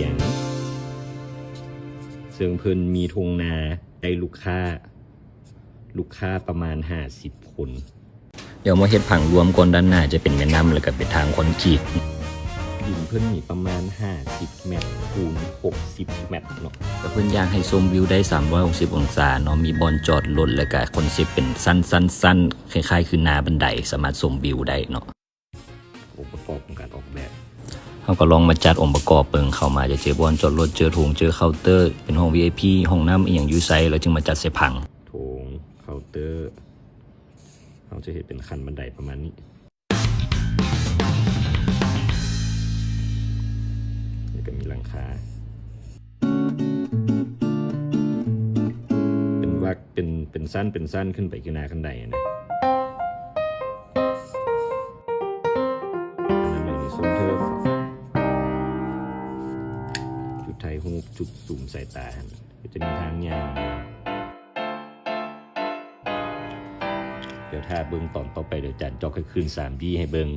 ຽງ ເຊິ່ງເພິ່ນມີທົ່ງນາໃຫ້ລູກຄ້າ ລູກຄ້າປະມານຫ້າສິບຄົນ. ດຽວມາເຮັດຜັງລວມກ່ອນ, ດ້ານໜ້າຈະເປັນແມ່ນ້ຳ ແລ້ວກໍເປັນທາງຄອນກຣີດ. ດິນເພິ່ນນີ້ປະມານຫ້າສິບແມັດຄູນຫົກສິບແມັດເນາະ, ກໍເພິ່ນຢາກໃຫ້ຊົມວິວໄດ້ສາມຮ້ອຍຫົກສິບອົງສາເນາະ, ມີບ່ອນຈອດລົດ ແລ້ວກໍຄອນເຊັບເປັນຊັ້ນໆໆ ຄ້າຍໆຄືໜ້າບັນໄດ ສາມາດຊົມວິວໄດ້ເນາະ. ອົງປະກອບຂອງການອອກແບບ ເຮົາກໍລອງມາຈັດອົງປະກອບເບິ່ງ, ເຂົ້າມາຈະເຈີບ່ອນຈອດລົດ, ເຈີໂຖງ, ເຈີເຄົາເຕີ, ເປັນຫ້ອງ ວີໄອພີ ຫ້ອງນ້ຳອີ່ຫຍັງຢູ່ໃສ ແລ້ວຈຶ່ງມາຈັດໃສ່ຜັງ. ໂຖງ, ເຄົາເຕີ ເຮົາຈະເຮັດເປັນຂັ້ນບັນໄດປະມານນີ້. ແລ້ວກໍມີຫຼັງຄາ ເປັນວັກ ເປັນ ເປັນຊັ້ນ ເປັນຊັ້ນຂຶ້ນໄປຄືໜ້າຄັນໄດນະ. ອັນນັ້ນແມ່ນໂຊນເທີມ ຈຸດຖ່າຍຮູບ ຈຸດຊູມສາຍຕາຫັ້ນ ກໍຈະມີທາງຍ່າງ. ດຽວຖ້າເບິ່ງຕອນຕໍ່ໄປ, ດຽວຈານຈອກໃຫ້ຂຶ້ນສາມດີໃຫ້ເບິ່ງ.